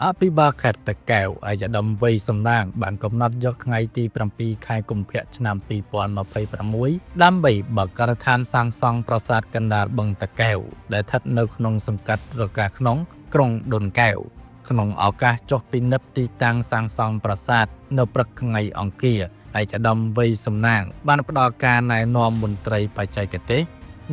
អភិបាលខេត្តតាកែវឯកឧត្តមវៃសំណាងបានកំណត់យកថ្ងៃទី7ខែកុម្ភៈឆ្នាំ2026ដើម្បីបើកការដ្ឋានសាងសង់ប្រាសាទកណ្ដាលបឹងតាកែវដែលស្ថិតនៅក្នុងសង្កាត់រកាក្នុងក្រុងដូនកែវក្នុងឱកាសចុះពិនិត្យទីតាំងសាងសង់ប្រាសាទនៅព្រឹកថ្ងៃអង្គារឯកឧត្តមវៃសំណាងបានផ្ដល់ការណែនាំមន្ត្រីបច្ចេកទេស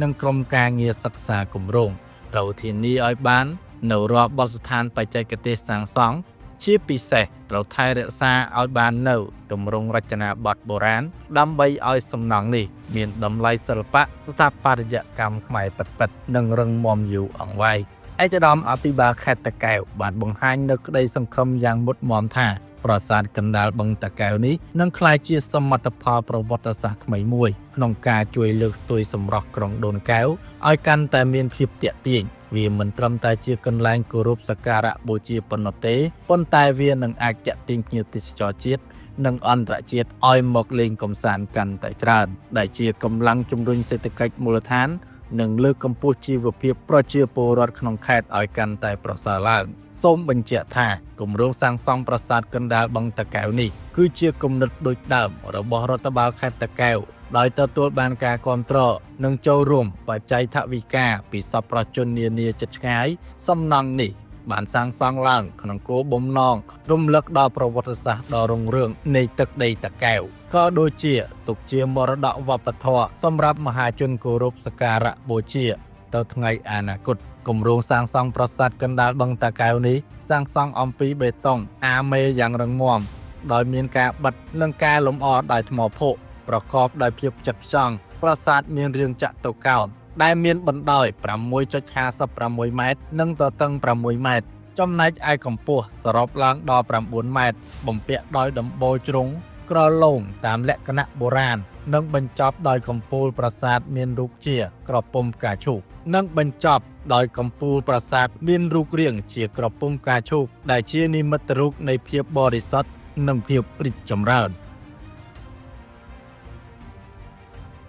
និងក្រុមការងារសិក្សាគម្រោងត្រូវធានាឲ្យបាន នៅរាល់បទដ្ឋានបច្ចេកទេសសាងសង់ជាពិសេសត្រូវថែរក្សាឲ្យបាននៅទម្រង់រចនាបថបុរាណដើម្បីឲ្យសំណង់នេះមានតម្លៃសិល្បៈស្ថាបត្យកម្មខ្មែរពិតៗនិងរឹងមាំយូរអង្វែងឯកឧត្តមអភិបាលខេត្តតាកែវបានបង្ហាញនៅក្តីសង្ឃឹមយ៉ាងមុតមមថាប្រាសាទកណ្ដាលបឹងតាកែវនេះនឹងក្លាយជាសមិទ្ធផលប្រវត្តិសាស្ត្រថ្មីមួយក្នុងការជួយលើកស្ទួយសម្រស់ក្រុងដូនកែវឲ្យកាន់តែមានភាពទាក់ទាញវាមិនត្រឹមតែជាកន្លែងគោរពសក្ការៈបូជាប៉ុណ្ណោះទេប៉ុន្តែវានឹងអាចទាក់ទាញភ្ញៀវទេសចរជាតិនិងអន្តរជាតិឲ្យមកលេងកម្សាន្តកាន់តែច្រើនដែលជាកម្លាំងជំរុញសេដ្ឋកិច្ចមូលដ្ឋាន និងលើកកម្ពស់ជីវភាពប្រជាពលរដ្ឋក្នុងខេត្តឲ្យកាន់តែប្រសើរឡើងសូមបញ្ជាក់ថាគម្រោងសាងសង់ប្រាសាទកណ្ដាលបឹងតាកែវនេះគឺជាគំនិតដូចដើមរបស់រដ្ឋបាលខេត្តតាកែវដោយទទួលបានការគាំទ្រនិងចូលរួមបច្ច័យថវិកាពីសប្បុរសជននានាជិតឆ្ងាយសំណង់នេះបានសាងសង់ឡើងក្នុងគោលបំណងរំលឹកដល់ប្រវត្តិសាស្ត្រដ៏រុងរឿងនៃទឹកដីតាកែវក៏ដូចជាទុកជាមរតកវប្បធម៌សម្រាប់មហាជនគោរពសក្ការៈបូជាទៅថ្ងៃអនាគតគម្រោងសាងសង់ប្រាសាទកណ្ដាលបឹងតាកែវនេះសាងសង់អំពីបេតុងអាមេយ៉ាងរឹងមាំដោយមានការបិទនិងការលម្អដោយថ្មភក់ប្រកបដោយភាពផ្ចិតផ្ចង់ប្រាសាទមានរាងចតុកោណដែលមានបណ្ដោយ6.56ម៉ែត្រនិងទទឹង6ម៉ែត្រចំណែកឯកម្ពស់សរុបឡើងដល់9ម៉ែត្របំពាក់ដោយដំបូលជ្រុងក្រឡូងតាមលក្ខណៈបុរាណនិងបញ្ចប់ដោយកំពូលប្រាសាទមានរូបជាក្រពុំផ្កាឈូកនិងបញ្ចប់ដោយកំពូលប្រាសាទមានរូបរាងជាក្រពុំផ្កាឈូកដែលជានិមិត្តរូបនៃភាពបរិសុទ្ធនិងភាពរីកចម្រើន។